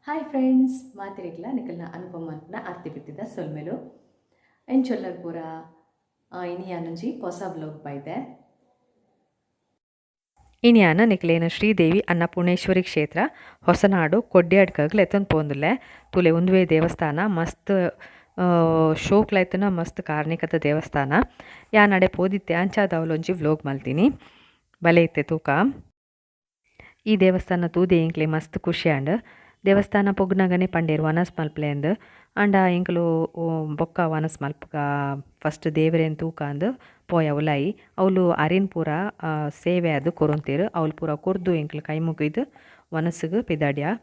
Hi friends, ಮಾತೆರೆಗ್ಲ ನಿಕಲ್ನ ಅನುಪಮ ಆರ್ತಿ ಬಿತ್ತಿದ ಸೊಲ್ಮೆಲು. ಎಂಚೊಲ್ಲರ್ ಪೂರ? ಇನಿ ಯಾನೊಂಜಿ ಪೊಸ ವ್ಲಾಗ್ ಬೈದೆ. ಇನಿ ಯಾನ್ ನಿಕ್ಲೆನ ಶ್ರೀದೇವಿ ಅನ್ನಪೂರ್ಣೇಶ್ವರಿ ಕ್ಷೇತ್ರ, ಹೊಸನಾಡು, ಕೊಡ್ಯಾಡ್ಕಗ್ ಲೆತ್ತೊಂದು ಪೋಂದುಲ್ಲೆ. ತೂಲೆ, ಉಂದುವೇ ದೇವಸ್ಥಾನ. ಮಸ್ತ್ ಶೋಕ್ಲೈತುನ ಮಸ್ತ್ ಕಾರ್ಣಿಕದ ದೇವಸ್ಥಾನ. ಯಾನ್ ಅಡೆ ಪೋದಿತ್ತೆ, ಅಂಚಾದ್ ಅವ್ಲೊಂಜಿ ವ್ಲಾಗ್ ಮಲ್ತಿನಿ. ಬಲೆ ಇತ್ತೆ ತೂಕ. ಈ ದೇವಸ್ಥಾನ ತೂದೆ ಎಂಕ್ಲೆ ಮಸ್ತ್ ಖುಷಿ ಆಂಡ್. ದೇವಸ್ಥಾನ ಪೊಗ್ಗುನಗನೆ ಪಂಡೆರ್ ವನಸ್ ಮಲ್ಪುಲೆ ಅಂದ್. ಆಂಡ ಎಂಕುಲು ಬೊಕ್ಕ ವನಸ್ ಮಲ್ಪುಗ, ಫಸ್ಟ್ ದೇವೆರೆನ್ ತೂಕ ಅಂದ್ ಪೋಯ ಉಲಾಯಿ. ಅವ್ಲು ಅರಿನ್ ಪೂರ ಸೇವೆ ಆದ್ ಕೊರೊಂತೆರ್. ಅವ್ಲು ಪೂರ ಕೊರ್ದು ಎಂಕುಲು ಕೈ ಮುಗಿದ್ ವನಸ್ಗ್ ಪಿದಾಡ್ಯ.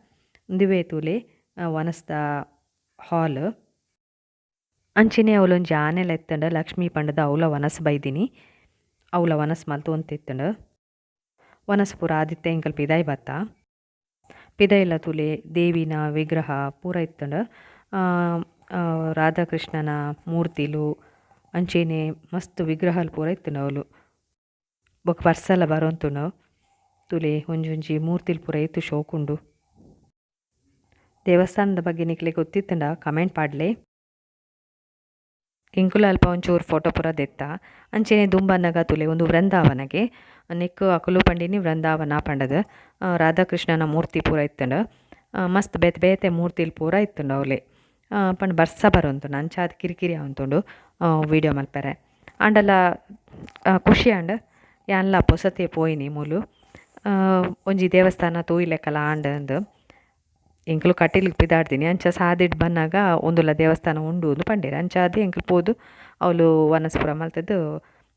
ಉಂದುವೇ ತೂಲೆ ವನಸ್ದ ಹಾಲ್. ಅಂಚೆನೆ ಅವ್ಲೊಂಜಿ ಆನೆಲ ಇತ್ತ್ಂಡ್, ಲಕ್ಷ್ಮಿ ಪಂಡ್ದ್. ಅವ್ಲ ವನಸ್ ಬೈದಿನಿ. ಅವ್ಲ ವನಸ್ ಮಲ್ತೊಂತಿತ್ತ್ಂಡ್. ವನಸ್ ಪೂರ ಆದಿತ್ತೆ ಎಂಕುಲು ಪಿದಾಯಿ ಬತ್ತ. ಪಿದಯಿಲ ತೂಲೆ, ದೇವಿನ ವಿಗ್ರಹ ಪೂರ ಇತ್ತ್ಂಡ್. ರಾಧಾಕೃಷ್ಣನ ಮೂರ್ತಿಲು, ಅಂಚೆನೆ ಮಸ್ತ್ ವಿಗ್ರಹಲ್ ಪೂರ ಇತ್ತ್ಂಡ್ ಅವ್ಲು. ಬೊಕ ಬರ್ಸಲ ಬರೊಂತುಂಡು. ತೂಲೆ, ಒಂಜೊಂಜಿ ಮೂರ್ತಿಲು ಪೂರ ಏತ್ ಶೋಕುಂಡು. ದೇವಸ್ಥಾನದ ಬಗ್ಗೆ ನಿಕ್ಲೆಗ್ ಗೊತ್ತಿತ್ತ್ಂಡ ಕಮೆಂಟ್ ಪಾಡ್ಲೆ. ಎಂಕುಲು ಅಲ್ಪ ಒಂಚೂರು ಫೋಟೋ ಪೂರ ದೆತ್ತ. ಅಂಚೆನೆ ದುಂಬನ್ನಗ ತೂಲೆ, ಉಂದು ವೃಂದಾವನಗೆ. ನೆಕ್ಕ್ ಅಕುಲು ಪಂಡಿನಿ ವೃಂದಾವನ ಪಂಡದು. ರಾಧಾಕೃಷ್ಣನ ಮೂರ್ತಿ ಪೂರ ಇತ್ತ್ಂಡ್. ಮಸ್ತ್ ಬೇತೆ ಬೇತೆ ಮೂರ್ತಿಲು ಪೂರ ಇತ್ತ್ಂಡ್ ಅವ್ಲೆ. ಪಂಡ ಬರ್ಸ ಬರೊಂತುಂಡು, ಅಂಚಾದ್ ಕಿರಿಕಿರಿ ಆವೊಂತುಂಡು ವೀಡಿಯೋ ಮಲ್ಪೆರೆ. ಆಂಡಲ ಖುಷಿ ಆಂಡ್. ಯಾನ್ಲ ಪೊಸತೆ ಪೋಯಿನಿ ಮೂಲು. ಒಂಜಿ ದೇವಸ್ಥಾನ ತೂಯಿಲೆಕಲ ಆಂಡ್ ಅಂದ್. ಎಂಕುಲು ಕಟೀಲ್ಗ್ ಪಿದಾಡ್ದಿನಿ. ಅಂಚ ಸಾದಿಡ್ ಬನ್ನಗ ಉಂದುಲ ದೇವಸ್ಥಾನ ಉಂಡು ಅಂದ್ ಪಂಡೆರ್. ಅಂಚಾದ್ ಎಂಕುಲು ಪೋದು ಅವ್ಲು ವನಸ್ ಪೂರ ಮಲ್ತುದು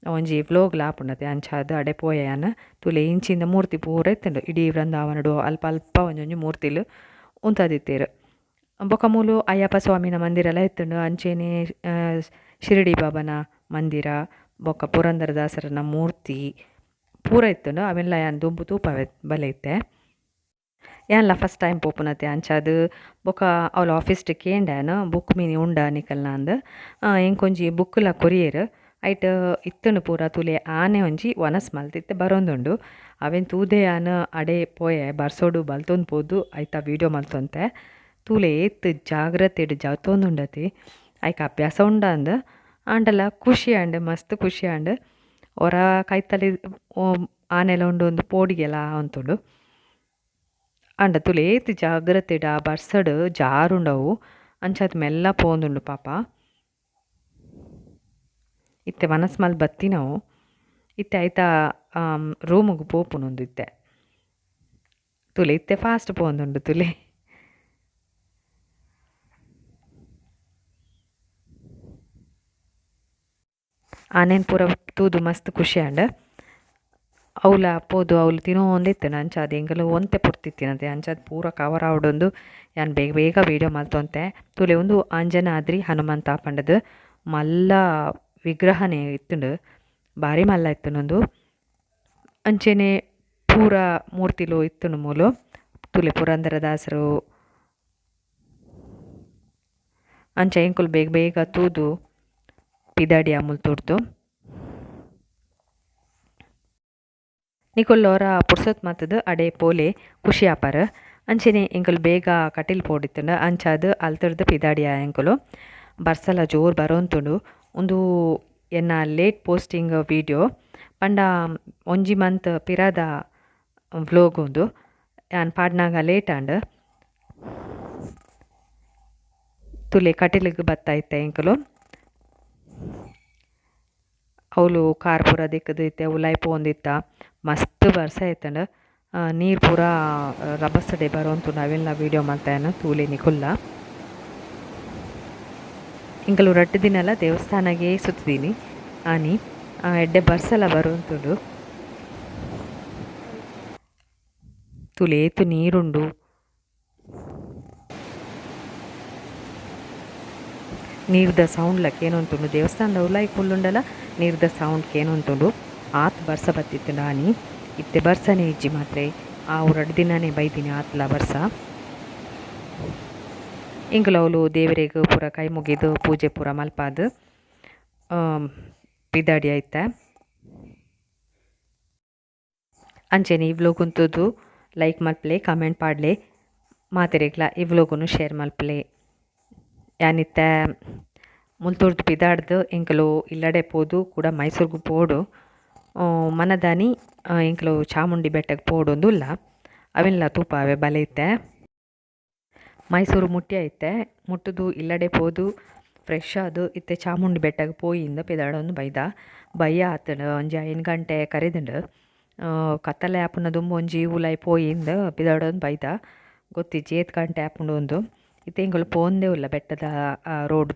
ಒಂಜಿ ವ್ಲೋಗ್ಲ ಆಪುಂಡತೆ, ಅಂಚಾದ್ ಅಡೆ ಪೋಯೆ ಯಾನ್. ತೂಲೆ, ಇಂಚಿಂದ ಮೂರ್ತಿ ಪೂರ ಇತ್ತ್ಂಡ್. ಇಡೀ ವೃಂದಾವನಡ್ ಅಲ್ಪ ಅಲ್ಪ ಒಂಜೊಂಜಿ ಮೂರ್ತಿಲು ಉಂತಾದಿತ್ತೆರ್. ಬೊಕ ಮೂಲು ಅಯ್ಯಪ್ಪ ಸ್ವಾಮಿನ ಮಂದಿರಲ ಇತ್ತ್ಂಡ್. ಅಂಚೆನೆ ಶಿರಡಿ ಬಾಬಾನ ಮಂದಿರ, ಬೊಕ ಪುರಂದರದಾಸರನ ಮೂರ್ತಿ ಪೂರ ಇತ್ತ್ಂಡ್. ಅವೆನ್ಲ ಯಾನ್ ದುಂಬು ತೂಪಾವೆ. ಬಲೆ ಇತ್ತೆ. ಯಾನ್ಲ ಫಸ್ಟ್ ಟೈಮ್ ಪೋಪುನತೆ, ಅಂಚಾದ್ ಬೊಕ ಅವ್ಲು ಆಫೀಸ್ಡ್ ಕೇಂಡೆ ಯಾನ್, ಬುಕ್ ಮಿನಿ ಉಂಡ ನಿಕಲ್ನ ಅಂದ್. ಎಂಕೊಂಜಿ ಬುಕ್ಲ ಕೊರಿಯೆರ್. ಐಟ್ ಇತ್ತ್ಂಡ್ ಪೂರ. ತೂಲೆ, ಆನೆ ಒಂಜಿ ವನಸ್ ಮಲ್ತಿತ್ತೆ ಬರೊಂದುಂಡು. ಅವೆನ್ ತೂದೆ ಯಾನ್ ಅಡೆ ಪೋಯೆ. ಬರ್ಸೊಡು ಬಲ್ತೊಂದು ಪೋದು ಐತ ವೀಡಿಯೋ ಮಲ್ತೊಂತೆ. ತೂಲೆ, ಏತ್ ಜಾಗ್ರತೆಡ್ ಜತ್ತೊಂದುಂಡತೆ. ಐಕ್ ಅಭ್ಯಾಸ ಉಂಡಾಂದ್. ಆಂಡಲ ಖುಷಿ ಆಂಡ್, ಮಸ್ತ್ ಖುಷಿ ಆಂಡ್. ಒರ ಕೈತಲ್ ಆನೆಲ ಉಂಡು ಅಂದ್ ಪೋಡಿಗೆಲ ಆವೊಂತುಂಡು. ಆಂಡ ತೂಲೆ, ಏತ್ ಜಾಗ್ರತೆಡ್ ಆ ಬರ್ಸಡ್ ಜಾರುಂಡವು. ಅಂಚಾದ್ ಮೆಲ್ಲ ಪೋವೊಂದುಂಡು ಪಾಪ. ಇತ್ತೆ ವನಸ್ ಮಲ್ತ್ ಬತ್ತಿನವು. ಇತ್ತೆ ಐತ ರೂಮುಗು ಪೋಪುನು ಇತ್ತೆ. ತೂಲೆ, ಇತ್ತೆ ಫಾಸ್ಟ್ ಪೋವೊಂದುಂಡು ತೂಲೆ. ಆನೆನ್ ಪೂರ ತೂದು ಮಸ್ತ್ ಖುಷಿ ಆಂಡ್. ಅವ್ಲ ಪೋದು ಅವ್ಲು ತಿನೊಂದಿತ್ತ್ಂಡ್. ಅಂಚಾದ್ ಎಂಕುಲು ಒಂತೆ ಪೊರ್ತಿತ್ತಿನತೆ, ಅಂಚಾದ್ ಪೂರ ಕವರ್ ಆವೊಡೊಂದು ಯಾನ್ ಬೇಗ ಬೇಗ ವೀಡಿಯೋ ಮಲ್ತೊಂತೆ. ತೂಲೆ, ಉಂದು ಅಂಜನಾದ್ರಿ ಹನುಮಂತ ಪಂಡದು ಮಲ್ಲ ವಿಗ್ರಹನೇ ಇತ್ತ್ಂಡ್. ಬಾರಿ ಮಲ್ಲ ಇತ್ತ್ಂಡ್ ಉಂದು. ಅಂಚೆನೆ ಪೂರ ಮೂರ್ತಿಲು ಇತ್ತ್ಂಡ್ ಮೂಲು. ತೂಲೆ, ಪುರಂದರದಾಸರು. ಅಂಚ ಎಂಕುಲು ಬೇಗ ಬೇಗ ತೂದು ಪಿದಾಡಿಯ ಮುಲ್ತುರ್ದು. ನಿಕುಲು ಒರ ಪುರ್ಸೊತ್ ಮಲ್ತ್ದ್ ಅಡೆ ಪೋಲೆ, ಖುಷಿ ಆಪರ್. ಅಂಚೆನೆ ಎಂಕುಲು ಬೇಗ ಕಟೀಲ್ ಪೋಡಿತ್ತ್ಂಡ್, ಅಂಚಾದ್ ಅಲ್ತುರ್ದು ಪಿದಾಡಿಯ ಎಂಕುಲು. ಬರ್ಸಲ ಜೋರು ಬರೊಂತುಂಡು. ಉಂದು ಎನ್ನ ಲೇಟ್ ಪೋಸ್ಟಿಂಗ್ ವೀಡಿಯೋ. ಪಂಡ ಒಂಜಿ ಮಂತ್ ಪಿರದ ವ್ಲೋಗ್ ಉಂದು. ಯಾನ್ ಪಾಡ್ನಾಗ ಲೇಟ್ ಆಂಡ್. ತೂಲೆ, ಕಟೀಲ್ಗ್ ಬತ್ತ ಇತ್ತೆ ಎಂಕುಲು. ಅವ್ಲು ಕಾರ್ ಪೂರ ದೆಕ್ಕುದು ಇತ್ತೆ ಉಲಾಯಿ ಪೋವೊಂದಿತ್ತ. ಮಸ್ತ್ ಬರ್ಸ ಇತ್ತ್ಂಡ್. ನೀರ್ ಪೂರ ರಭಸಡೆ ಬರೊಂತುಂಡು. ಅವೆನ್ಲ ವೀಡಿಯೋ ಮಲ್ತೆ ಯಾನ್, ತೂಲೆ ನಿಕುಲ್ಲ. ಎಂಕುಲು ರಡ್ಡ್ ದಿನಲ ದೇವಸ್ಥಾನಗೇ ಸುತ್ತುದೀನಿ ಆನಿ. ಎಡ್ಡೆ ಬರ್ಸಲ ಬರೊಂತುಂಡು. ತೂಲೆ, ಏತ್ ನೀರುಂಡು. ನೀರ್ದ ಸೌಂಡ್ಲ ಕೇನೊಂತುಂಡು. ದೇವಸ್ಥಾನದ ಉಲಾಯಿ ಕುಲ್ಲುಂಡಲ ನೀರ್ದ ಸೌಂಡ್ ಕೇನೊಂತುಂಡು. ಆತ್ ಬರ್ಸ ಬತ್ತಿತ್ತ್ಂಡ್ ಆನಿ. ಇತ್ತೆ ಬರ್ಸನೆ ಇಜ್ಜಿ ಮಾತ್ರೆ. ಆವು ರಡ್ಡ್ ದಿನನೇ ಬೈದಿನಿ ಆತ್ಲ ಬರ್ಸ. ಎಂಕುಲು ಅವ್ಲು ದೇವೆರೆಗ್ ಪೂರ ಕೈ ಮುಗಿದ್ ಪೂಜೆ ಪೂರ ಮಲ್ಪಾದ್ ಪಿದಾಡಿಯ ಇತ್ತೆ. ಅಂಚೆನೆ ಈ ವ್ಲೋಗ್ ತೂದು ಲೈಕ್ ಮಲ್ಪುಲೆ, ಕಮೆಂಟ್ ಪಾಡ್ಲೆ. ಮಾತೆರೆಗ್ಲ ಈ ವ್ಲೋಗುನು ಶೇರ್ ಮಲ್ಪಲೆ. ಯಾನಿತ್ತೆ ಮುಲ್ತುರ್ದು ಪಿದಾಡ್ದು ಎಂಕುಲು ಇಲ್ಲಡೆ ಪೋದು ಕೂಡ ಮೈಸೂರ್ಗು ಪೋಡು ಮನದಾನಿ ಎಂಕುಲು ಚಾಮುಂಡಿ ಬೆಟ್ಟಗ್ ಪೋಡೊಂದು ಉಲ್ಲ ಅವೆನ್ಲ ತೂಪಾವೆ ಬಲೆ ಇತ್ತೆ. ಮೈಸೂರು ಮುಟ್ಟಿ ಐತೆ ಮುಟ್ಟುದು ಇಲ್ಲಡೆ ಪೋದು ಫ್ರೆಶ್ ಆದ್ ಇತ್ತೆ ಚಾಮುಂಡಿ ಬೆಟ್ಟಗ್ ಪೋಯಿಂದ್ ಪಿದಾಡೊಂದು ಬೈದ ಬಯ್ಯ ಆತ್ಂಡ್ ಒಂಜಿ 5 ಗಂಟೆ ಕರಿದ್ಂಡ್ ಕತ್ತಲೆ ಆಪುನ ದುಂಬು ಒಂಜಿ ಉಲಾಯಿ ಪೋಯಿಂದ್ ಪಿದಾಡೊಂದು ಬೈದ ಗೊತ್ತಿಜ್ಜಿ ಏತ್ ಗಂಟೆ ಆಪುಂಡು ಉಂದು ಇತ್ತೆ ಎಂಕುಲು ಪೋಂದೆ ಉಲ್ಲ ಬೆಟ್ಟದ ರೋಡ್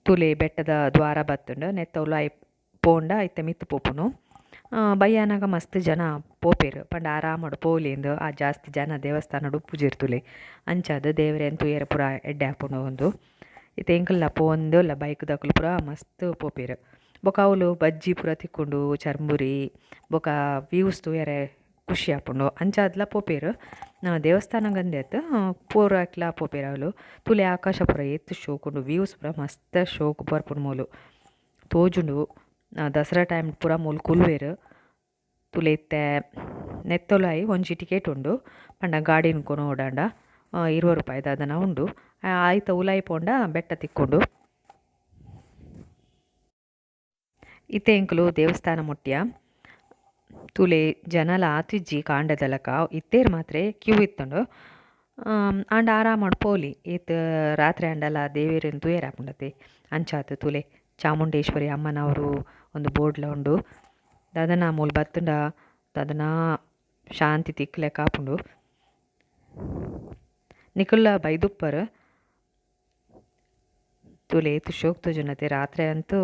ತೂಲೆ ಬೆಟ್ಟದ ದ್ವಾರ ಬತ್ತುಂಡು ನೆತ್ತ ಉಲಾಯಿ ಪೋಂಡ ಇತ್ತೆ ಮಿತ್ತ್ ಪೋಪುನು ಬಯ್ಯಾನಗ ಮಸ್ತ್ ಜನ ಪೋಪೆರ್ ಪಂಡ ಆರಾಮಡ್ ಪೋಲಿಂದ್ ಆ ಜಾಸ್ತಿ ಜನ ದೇವಸ್ಥಾನಡ್ ಉಪ್ಪುಜೆರ್ ತೂಲೆ ಅಂಚಾದ್ ದೇವೆರೆನ್ ತೂಯೆರೆ ಪೂರ ಎಡ್ಡೆ ಆಪುಂಡು ಉಂದು ಇತ್ತೆ ಎಂಕುಲ್ಲ ಪೋವೊಂದೇ ಉಲ್ಲ ಬೈಕ್ ದಕುಲು ಪೂರ ಮಸ್ತ್ ಪೋಪೆರ್ ಬೊಕ ಅವುಲು ಬಜ್ಜಿ ಪೂರ ತಿಕ್ಕುಂಡು ಚರ್ಮುರಿ ಬೊಕ ವ್ಯೂಸ್ ತೂಯೆರೆ ಖುಷಿ ಆಪುಂಡು ಅಂಚಾದ್ಲ ಪೋಪೆರ್ ದೇವಸ್ಥಾನಗ್ ಅಂದೆ ಪೂರಕ್ಲ ಪೋಪೆರ್ ಅವುಲು ತೂಲೆ ಆಕಾಶ ಪೂರ ಏತ್ ಶೋಕುಂಡು ವ್ಯೂಸ್ ಪೂರ ಮಸ್ತ್ ಶೋಕು ಬರ್ಪುಂಡು ಮೂಲು ತೋಜುಂಡು ದಸರಾ ಟೈಮ್ ಪೂರ ಮೂಲು ಕುಲ್ಲುವೆರ್ ತೂಲೆ ಇತ್ತೆ ನೆತ್ತೊಲಾಯಿ ಒಂಜಿ ಟಿಕೆಟ್ ಉಂಡು ಪಂಡ ಗಾಡಿನ್ ಕೊನೊಡಾಂಡ 20 ರೂಪಾಯಿ ದಾದನ ಉಂಡು ಆಯ್ತ ಉಲಾಯಿ ಪೋಂಡ ಬೆಟ್ಟ ತಿಕ್ಕುಂಡು. ಇತ್ತೆ ಎಂಕುಲು ದೇವಸ್ಥಾನ ಮುಟ್ಯ ತೂಲೆ ಜನಲ ಆತಿಜ್ಜಿ ಕಾಂಡೆದಲಕ ಇತ್ತೇರ್ ಮಾತ್ರೆ ಕ್ಯೂ ಇತ್ತುಂಡು ಆಂಡ ಆರಾಮಡ್ ಪೋಲಿ ಏತ್ ರಾತ್ರೆ ಆಂಡಲ ದೇವೆರೆನ್ ತೂಯೆರೆ ಆಪುಂಡತೆ ಅಂಚಾತ್ ತೂಲೆ ಚಾಮುಂಡೇಶ್ವರಿ ಅಮ್ಮನವರು ಒಂದು ಬೋರ್ಡ್ಲ ಉಂಡು ದಾದನ ಮೂಲು ಬತ್ತುಂಡ ದಾದನ ಶಾಂತಿ ತಿಕ್ಕುಲೆಕ ಆಪುಂಡು ನಿಕುಲ್ಲ ಬೈದುಪ್ಪರ್ ತೂಲೆ ಏತ್ ಶೋಕ್ ತೋಜುಂಡತೆ ರಾತ್ರೆ ಅಂತೂ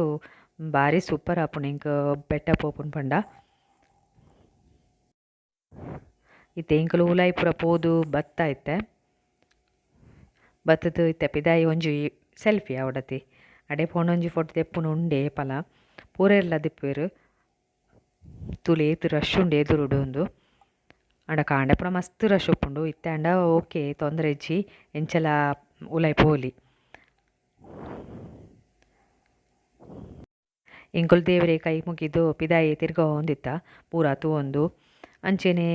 ಬಾರಿ ಸೂಪರ್ ಆಪುಂಡು ಎಂಕ್ ಬೆಟ್ಟ ಪೋಪುಂಡು ಪಂಡ. ಇತ್ತೆ ಎಂಕುಲು ಉಲಾಯಿ ಪೂರ ಪೋದು ಬತ್ತ ಇತ್ತೆ ಬತ್ತುದು ಇತ್ತೆ ಪಿದಾಯಿ ಒಂಜಿ ಸೆಲ್ಫಿ ಆವಡತಿ ಅಡೆ ಪೋಂಡ ಒಂಜಿ ಫೋಟೋ ದೆಪ್ಪುನು ಉಂಡೆ ಪಲ ಪೂರೆರ್ಲ ದೆಪ್ಪುವೆರ್ ತೂಲೆ ಏತ್ ರಶ್ ಉಂಡು ಎದುರುಡು ಉಂದು ಆಂಡ ಕಾಂಡೆ ಪೂರ ಮಸ್ತ್ ರಶ್ ಉಪ್ಪುಂಡು ಇತ್ತೆ ಆಂಡ ಓಕೆ ತೊಂದರೆ ಇಜ್ಜಿ ಎಂಚಲ ಉಲಾಯಿ ಪೋಲಿ. ಎಂಕುಲು ದೇವರೆ ಕೈ ಮುಗಿದು ಪಿದಾಯಿ ತಿರ್ಗೊಂದಿತ್ತ ಪೂರ ತೂವೊಂದು ಅಂಚೆನೆ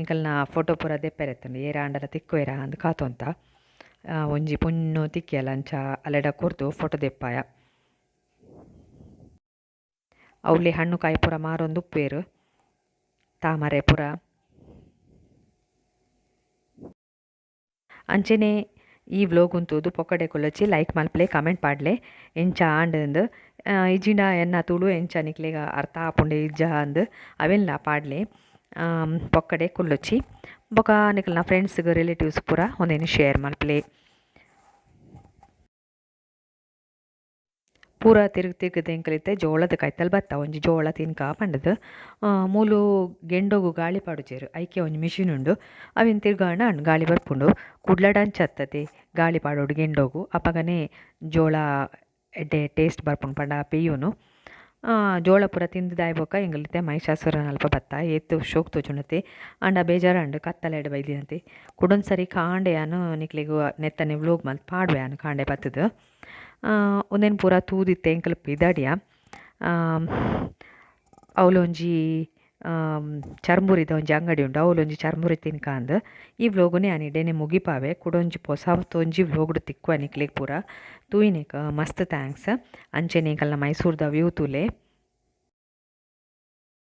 ಎಂಕಲ್ನ ಫೋಟೋ ಪೂರ ದೆಪ್ಪೆರೆ ಇತ್ತುಂಡು ಏರಾಂಡಲ ತಿಕ್ಕುವೆರಾ ಅಂದ್ ಕಾತೊಂತ ಒಂಜಿ ಪೊಣ್ಣು ತಿಕ್ಕಿಯಲ್ ಅಂಚ ಅಲೆಡ ಕೊರ್ದು ಫೋಟೋ ದೆಪ್ಪಾಯ. ಅವ್ಲೆ ಹಣ್ಣು ಕಾಯಿ ಪೂರ ಮಾರೊಂದು ಉಪ್ಪುವೆರ್ ತಾಮರೆ ಪೂರ. ಅಂಚೆನೆ ಈ ವ್ಲೋಗ್ ತೂದು ಪೊಕ್ಕಡೆ ಕುಲ್ಲೊಚಿ ಲೈಕ್ ಮಲ್ಪಲೆ ಕಮೆಂಟ್ ಪಾಡ್ಲೆ ಎಂಚ ಆಂಡ್ ಇಜ್ಜಿಂಡ ಎನ್ನ ತುಳು ಎಂಚ ನಿಕ್ಲೆಗ್ ಅರ್ಥ ಆಪುಂಡು ಇಜ್ಜ ಅಂದ್ ಅವೆನ್ಲ ಪಾಡ್ಲೆ ಪೊಕ್ಕಡೆ ಕುಲ್ಲೊಚಿ ಬೊಕ ನಿಕಲ್ನ ಫ್ರೆಂಡ್ಸ್ಗ್ ರಿಲೇಟಿವ್ಸ್ ಪೂರ ಉಂದೆನ್ ಶೇರ್ ಮಲ್ಪಲೆ. ಪೂರ ತಿರುಗ್ ತಿರುಗುದು ಎಂಕುಲು ಜೋಳದ ಕೈತಲ್ ಬತ್ತ ಒಂಜಿ ಜೋಳ ತಿನ್ಕ ಪಂಡುದು ಮೂಲು ಗೆಂಡೊಗು ಗಾಳಿ ಪಾಡುಜೆರ್ ಐಕೆ ಒಂಜಿ ಮಿಷಿನ್ ಉಂಡು ಅವೆನ್ ತಿರ್ಗಾಂಡ ಗಾಳಿ ಬರ್ಪುಂಡು ಕುಡ್ಲಡ್ ಅಂಚ ಅತ್ತತೆ ಗಾಳಿ ಪಾಡೊಡು ಗೆಂಡೊಗು ಅಪಗನೆ ಜೋಳ ಎಡ್ಡೆ ಟೇಸ್ಟ್ ಬರ್ಪುಂಡು ಪಂಡ ಪೆಯ್ಯುನು ಜೋಳ ಪೂರ ತಿಂದುದಾಯಿ ಬೊಕ್ಕ ಎಂಕುಲು ಇತ್ತೆ ಮಹಿಷಾಸುರನಲ್ಪ ಬತ್ತ ಏತ್ ಶೋಕ್ ತೋಜುಂಡತೆ ಆಂಡ ಬೇಜಾರಾಂಡ್ ಕತ್ತಲೆಡ್ ಬೈದಿನತೆ ಕುಡೊಂಜಿ ಸರಿ ಕಾಂಡೆ ಯಾನ್ ನಿಕ್ಲೆಗ್ ನೆತ್ತನೆ ವ್ಲೋಗ್ ಮಲ್ತ್ ಪಾಡುವೆ ಯಾನ್ ಕಾಂಡೆ ಬತ್ತುದು ಉಂದೆನ್ ಪೂರ ತೂದಿತ್ತೆ ಎಂಕುಲು ಪಿದಾಡಿಯ ಅವ್ಲೊಂಜಿ ಚರ್ಮುರಿದ ಒಂಜಿ ಅಂಗಡಿ ಉಂಡು ಅವ್ಲೊಂಜಿ ಚರ್ಮುರಿ ತಿನ್ಕ ಅಂದ್ ಈ ವ್ಲೋಗುನು ಯಾನ್ ಇಡೆನೆ ಮುಗಿಪಾವೆ ಕುಡೊಂಜಿ ಪೊಸತೊಂಜಿ ವ್ಲೋಗ್ಡ್ ತಿಕ್ಕುವ ನಿಕ್ಲೆಗ್ ಪೂರ ತೂಯಿನೆಕ್ ಮಸ್ತ್ thanks ಅಂಚೆನೆ ಎಂಕಲ್ನ ಮೈಸೂರ್ದ ವ್ಯೂ ತೂಲೆ.